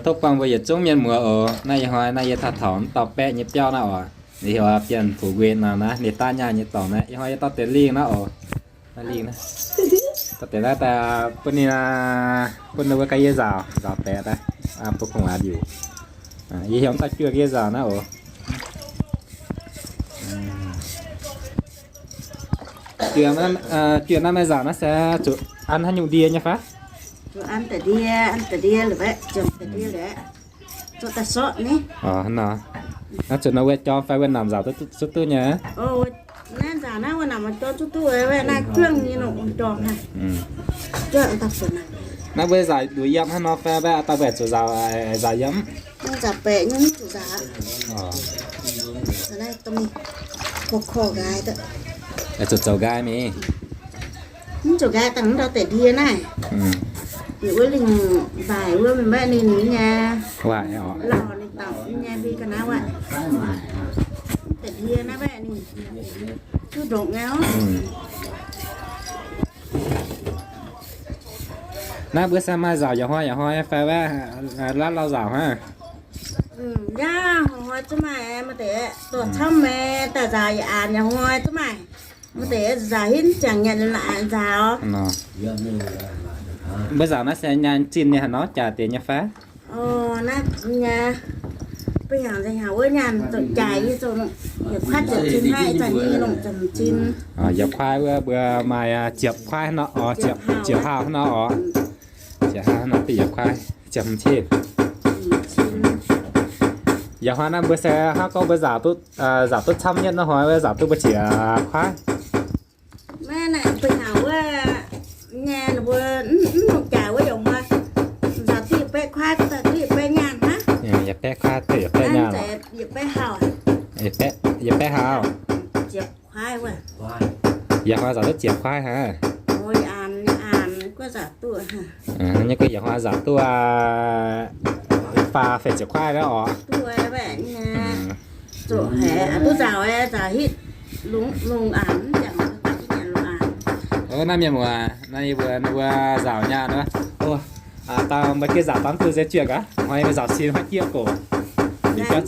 Tov buangh mbuo yietc zungv mienh muoz oc. Naaiv ih hnoi naaiv yie taux taux mv dauh baeqv nyei biauv naaiv oc. Ninh heuc Bienh Fuc Nquin nor naaiv, ninh daaih nyaah nyei dorngx naaiv. Ih hnoi yie dorh deix lingh naaiv oc. Naaiv lingh naaiv, dorh deix naaiv daaih bun ninh, bun ninh mbuo gaax yie nzaaux, nzaaux baeqc daaih bun gu'nguaaz liuc. Yie heuc daaih juoh yie nzaaux naaiv oc. Juoh naaiv, juoh naaiv maaih nzaaux naaiv se zuqc an haaix nyungc ndie nyei fai? Zuqc an da'ndie, an da'ndie la'baeqv, ziemx da'ndie la'baeqv, zuqc daaih sortv ni. Naaiv zuqc nor wuov jorm fai wuov namx nzaaux duqv, duqv, duqv nyei? Naaiv nzaaux naaiv wuov namx jorm duqv duqv, naaiv juangv nyei nor jorm haic. Naaiv mbuo nzaaux nduqc yiem hnangv nor fai mbaeqv daaih mbuo zuqc nzaaux, nzaaux yiem? Nzaaux baeqc nyei mv zuqc nzaaux. Naaiv dongh korv-korv nqaai, zuqc zoux nqaai mingh. Mv zuqc nqaai dangh mv ndau deix ndie naaiv. Yie wuov lingh mbaaih wuov mbaeqv ninh nyei, lauh ninh dangh nyei mbi ga'naaiv wuov. Deix ndie naaiv mbaeqv ninh duqv ndongc nyei oc. Naaiv mbuo se maaih nzaaux yaac hnoi yaac hnoi fai mbaeqv, laav lauh nzaaux hnangv? Yaac hnoi zuqc maaih, maaih deix dorh camv meih daaih nzaaux yaac aanx yaac hnoi zuqc maaih. Maaih deix nzaaux hitv ziangx nyanc nzaaux. Mbuo nzaaux naaiv se nyaanh zinh nyei haaix nor jaax deix nyei fai? Naaiv nyei, ba'hnyangx nzengc hnyangx wuov nyaanh zoux jaaix yie zoux, yietc kuaaiv ziepc cin hnangv, ih zanc yie longc ziepc cin. Yietc kuaaiv wuov mbuo maaih ziepc kuaaiv nor oc, ziepc haauh nor oc. Ziepc haauh nor, yietc kuaaiv ziepc cin. Yaac hnoi naaiv mbuo se hnangv gorngv mbuo nzaaux duqv, nzaaux duqv camv nyetv nor hnoi wuov nzaaux duqv mbuo ziepc kuaaiv. Maiv naaic ba'hnyangx wuov nyei, mbuo mv longc jaaix wuov yaac hnoi nzaaux duqv yietc baeqv kuaaiv, duqv yietc baeqv nyaanh hnangv. Yietc baeqv kuaaiv, duqv yietc baeqv nyaanh, yietc baeqv haauh. Ziepc kuaaiv wuov. Yaac hnoi nzaaux duqv ziepc kuaaiv hnangv. Nyei guv yaac hnoi nzaaux duqv faah feix ziepc kuaaiv naaiv oc. Zoqc haiz duqv nzaaux, nzaaux hitv lungh aanx. Naaiv mienh muoz, naaiv yie mbuo, mbuo nzaaux nyaanh wuov. Dangh mbuo gengh nzaaux dangh duqv nzengc ziec gaax, hnoi yie mbuo nzaaux sin hnangv jieqv goc. Nzaaux dangh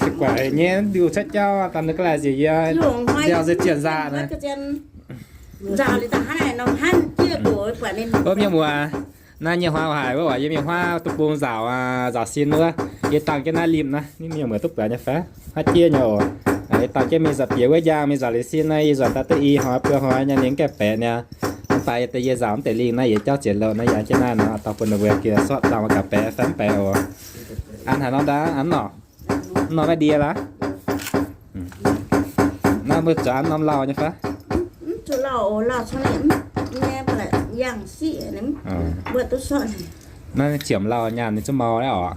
se guaix nyei liuh cuotv jauv, dangh ninh ga'laih nziex yie ndiangx se ziec nzaaux naaiv. Mienh muoz, naaiv nyei hnoi haic wuov, yie mingh huaav duqv bung nzaaux, nzaaux sin wuov, yie dangh jienv naaiv limh naaiv, mienh muoz duqv buatc nyei fai? Hnangv jieqv nyei oc. Yie dangh jienv mingh nzaaux bieqc wuov njaang, mingh nzaaux liuz sin naaiv, yie nzuonx daaih duqv i hnoi buo hnoi nyei, ninh mv gaengh baeqc niaa. Mv baac yie deix yie nzaaux mv deix lingh naaiv, yie jauv ziex louh naaiv, yie jiex naaiv nor, dorh bun ninh mbuo giex sortv dangh mangc gaax baeqc fai mv baeqc oc. An haaix norm daaih an nor? Mv norm naaiv ndie laac? Naaiv mbuo zuqc an norm lauh nyei fai? Mv zuqc lauh oc, lauh cong nyei, mv nyei, mv baac yangh siqv ninh mbuo duqv sortv. Naaiv ziemx lauh nyaanh ninh zungv mau naaiv oc.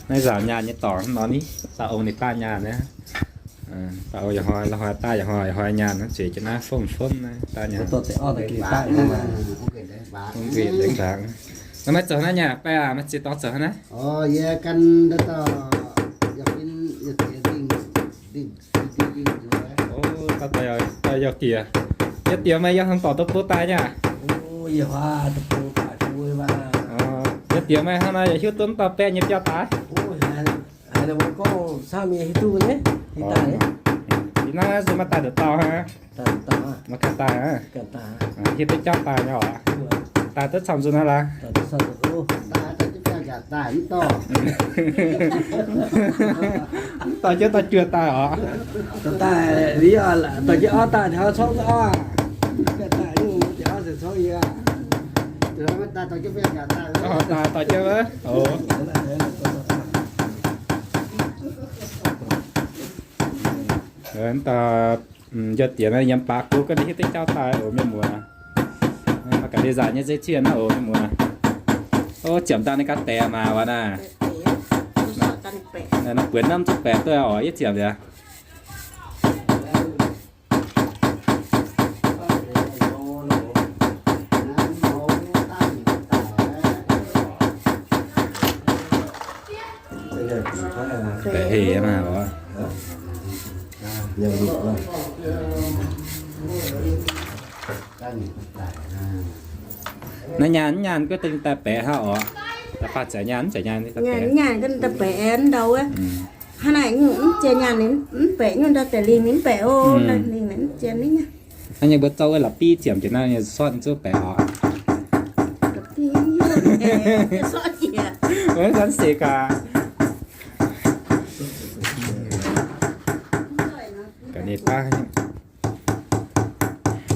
Naaiv nzaaux nyaanh nyei dorngx nor ni, dauh ong ninh daaih nyaanh naaiv. Dauh ong yaac hnoi, hnoi daaih yaac hnoi, hnoi nyaanh naaiv, zueiz jienv naaiv fomv fomv naaiv daaih nyaanh. Naaiv maiv zoux naaiv nyaanh, baeqv aac, maiv ziex dorngx zoux hnangv naaiv. Yie gan dauh dauh yaac fim yaac ziex dingh, dingh, dingh, dingh. Dauh dauh yaac diex. Yie diex meih yiem haaix dorngx duqv bung daaih nyei aac? Yie diex meih hnangv naaiv yaac hiuv duqv dauh baeqv nyei biauv daaih? Ih naaiv se maiv daaih nduqc dauh hnangv. Maiv ganh daaih hnangv. Hiuv duqv jauv daaih nyei oc. Daaih duqv camv nzunc hnangv laaix. Dorh jienv dauh juoh daaih oc. Dorh jienv auv daaih, auv corc auv, daaih, dorh jienv wuov. Dauh njoh diex naaiv yiem baac gu ga'ndiev hiuv duqv jauv daaih oc mienh muoz. Maiv gaax ndie nzaaux nyei zeiv zienh naaiv oc mienh muoz. O, ziemx daaih ninh gaax daix maah waac naaiv. Buonc naaiv mv zuqc baeqc duqv oc, yietv ziepc liuz. Baeqc heh maah oc. Naaiv nyaanh mv nyaanh gorngv daaih baeqc hnangv oc. Da'faanh zanc nyaanh mv zanc nyaanh, nyaanh mv nyaanh gorngv daaih baeqc ndau wuov. Hnangv naaic mv jiex nyaanh ninh mv baeqc, nyungc ndau deix lingh ninh mv baeqc o, lingh ninh mv jiex ninh. Hnangv nyei mbuo zorqv wuov la'bieiv ziemx jiex naaiv nyei sortv zuqc baeqc oc. Sortv jiex, sortv jiex. Hnangv seix gaax. Ga'naaiv baav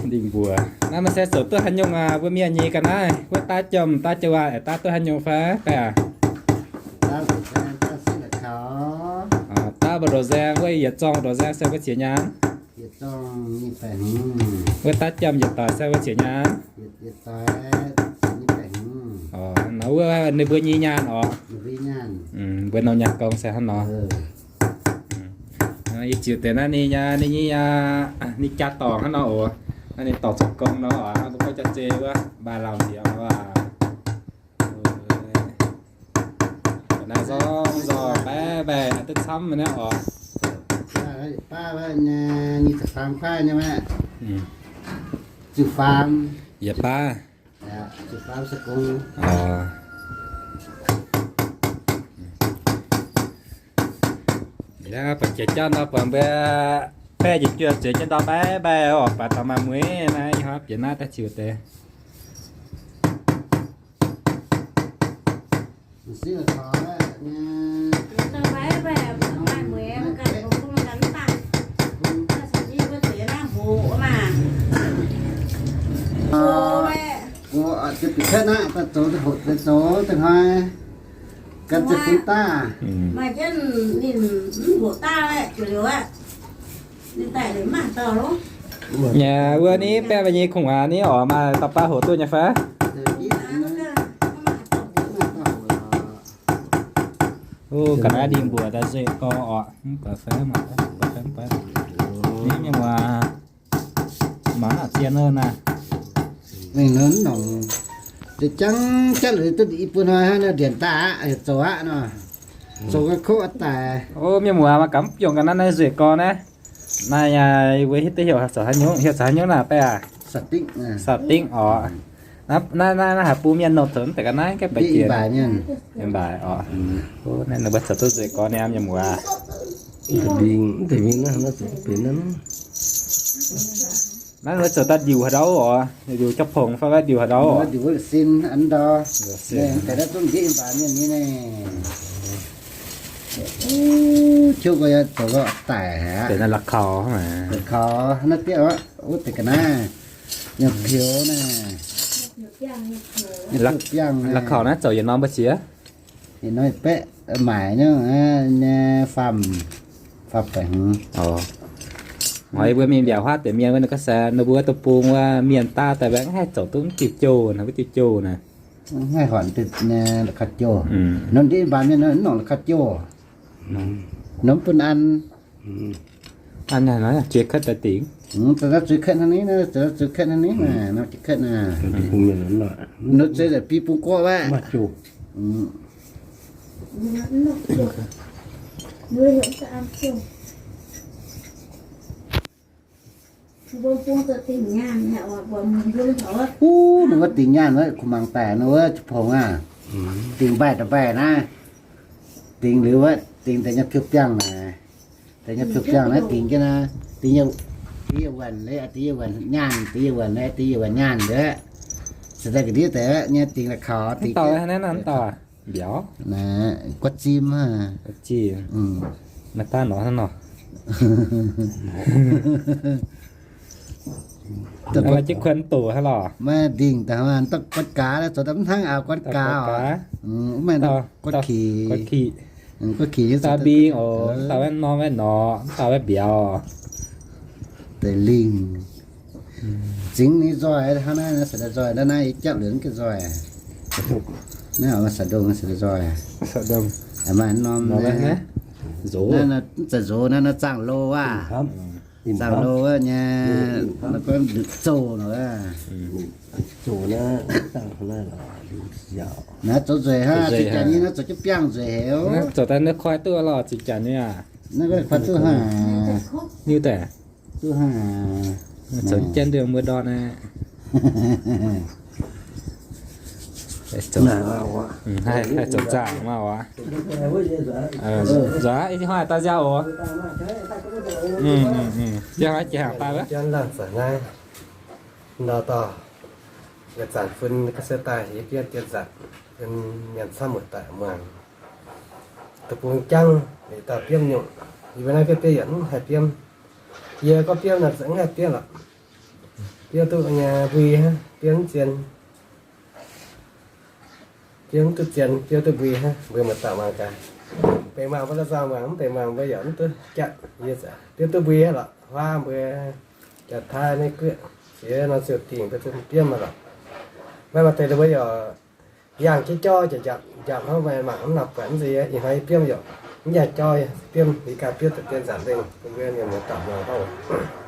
ndingh mbuox. Naaiv maaih se zoux duqv haaix nyungc aac, mbuo mienh nyei ga'naaiv wuov daav jomc daav jauv waac aeqv, daav duqv haaix nyungc fai baeqc aac? Daav mbu'ndongx nzaeng wuov yietc zorng mbu'ndongx nzaeng se wuov ziex nyaanh. Wuov daav jomc yietc doic se wuov ziex nyaanh. Nor wuov ninh mbuo nyei nyaanh oc. Mbuo norm nyaanh gong se hnangv nor. Yie ziux deix naaiv ninh nyei, ninh nyei, ninh jaa dorngc hnangv nor oc. Naaiv ninh dorngc zoux gong nor oc, mbuo gorngv jaa-zei wuov, mbaaic lauh nziex wuov. Naaiv nzorng nzorng baeqc baeqc duqv camv naaiv oc. Baav nyic ziepc faam kuaaiv nyei maah. Ziepc faam. Yietc baav. Buatc jiex jauv nor buatc mbuo baeqc njiec juoh zueiz jienv ndau baeqc baeqc oc, baac dorh maaih mueiz naaiv, ih hnoi bieqc naaiv daaih ziux deix. Zoux, zoux, zoux, zoux, zoux, zoux, maaih jienv ninh mv hoqc daaih, juoux liuz aqv. Ninh daaih liuz mv maaih dauh lov. Nyei, wuov ni baeqc mbuo nyei kungx waac ni oc, maaih dauh baav hoqc duqv nyei fai? Ga'naaiv ndingh mbuox daaih nzueic gorx oc, mv baac fai mv baac, mv baac fai mv baac. Ni mienh muoz, mangc naaiv zien nor naaiv. Mingh nor nongc, za'gengh jatv liuz duqv i buo hnoi hnangv nor ndienx daaih aqv, zoux aqv nor. Zoux ga'koqv daaih. O, mienh muoz, mangc gaax mv biongc ga'naaiv naaiv nzueic gorx naaiv. Naaiv yaac mbuo hiuv duqv heuc zoux haaix nyungc, heuc zoux haaix nyungc naaic baeqc aac? Saa dingv oc. Naaiv, naaiv, naaiv haaix bung mienh nongh zoux mv deix ga'naaiv gaengh baeqc jiex? Mv baac mienh. Mv baac oc. Naaiv ninh mbuo zoux duqv nzueic gorx niaa, mienh muoz. Naaiv ninh mbuo zoux daaih ndiuc haaix ndau oc? Ndiuc jauv pongx fai ndiuc haaix ndau? Ndiuc wuov sin an ndau. Ciouv gorx yaac zoux daic haic. Deix naaiv la'kaux, la'kaux naaiv diev wuov deix ga'naaiv, nyei piux naaiv. La'kaux naaiv zoux yietc norm mbuo ziex? Yietc norm baeqv maaic nyei, nyei faam, faam baeqc hmz. Oc, mbuo mienh mbiaauc huaav deix mienh wuov, ninh gorngv se ninh mbuo deic-bung wuov mienh daav daaih mv haih zoux duqv diuh jouh naaiv, wuov diuh jouh naaiv. Mv haih horpc la'kaux jouh. Nor ndiev mbaanx mienh nor mv nongc la'kaux jouh. Nor mv bun an. An zueiz kuotv daaih dingc. Zueiz kuotv hnangv ni, zueiz kuotv hnangv ni, zueiz kuotv naaiv. Nor zueiz daaih bi bung gorqv wuov. Uv, ninh wuov dingc nyaanh wuov, kuh mangc daic ninh wuov jiex pongx aav. Dingc mbaih da'mbaih naaiv. Dingc liuz wuov, dingc deix nyei piuv biangh naaic. Deix nyei piuv biangh naaiv dingc jienv naaiv, dingc yie, dingc yie wuonc, dingc yie wuonc nyaanh, dingc yie wuonc, dingc yie wuonc nyaanh nduov. Se daaih ga'ndiev deix nyei dingc la'kaux, dingc dauh naaiv, dauh mbiauz, guatv zim, guatv zim, maaih daaih nor, nor. Maaih jienv kuonx doqc hnangv lorqc. Maaih ndingc daaih, maaih daaih guatv gaax, zoux daaih mv hnangv auv guatv gaax oc. Maaih guatv kic, guatv kic nyei saa bing oc, dauh wuov norm wuov nor, dauh wuov mbiauz. Deix lingh. Zingx ninh nzoih hnangv naaiv, se daaih nzoih hnangv naaiv, i jauv liuz nzoih. Naaiv oix maaih saa-ndongh se daaih nzoih. Maaih norm naaiv, mv zeiz nzox naaiv, naaiv zaangh lo aav. Zaangh lo wuov nyei, gorngv zoh nor. Naaiv zoux nzueic hnangv, zinh jaax nyei naaiv zoux jienv biangh nzueic haic. Naaiv zoux daaih naaiv koi duqv lorh, zinh jaax nyei aac. Naaiv koi duqv hnangv. Niu daaih. Duqv hnangv. Zoux jienv ndiev mbuo ndortv naaiv. Haih zoux zaangc maah wuov. Nzuonx ih hnoi daaih nziaauc oc. Jiex hnoi jiex hnaangx daaih wuov. Biomv laanh zanc naaiv, nor dorh, zanc fun ga'sie daaih hietv biomv dien zanc, mienh camv muoz-doic muangx. Deic-bung jangv, yietc dauh biomv nyungc. Yie mbuo naaiv ga'sie yaac mv haih biomv. Yie gorngv biomv nor, mv haih biomv lorqc. Biomv duqv nyei mbui hnangv, biomv mv zien. Biomv duqv zien, biomv duqv mbui hnangv, mbuo muoz-doic muangx gaax. Benx muangx mbuo la'zang muangx, mv benx muangx mbuo yaac mv duqv jatv. Biomv duqv mbui hnangv lorqc, huaav mbuo jaax taaih maiv guoqv, siex nor ziouc dingc mbuo duqv biomv hnangv lorqc. Maiv maaih deix mbuo yaac yangh jienv jauv jaax njapc, njapc hnangv maaih mangc mv nor buatc mv zeiz ih hnoi biomv yaac mv yangh jauv, biomv i ganh biomv daaih dien zanc lengh, bun mbuo mienh muoz-doic muangx hnangv.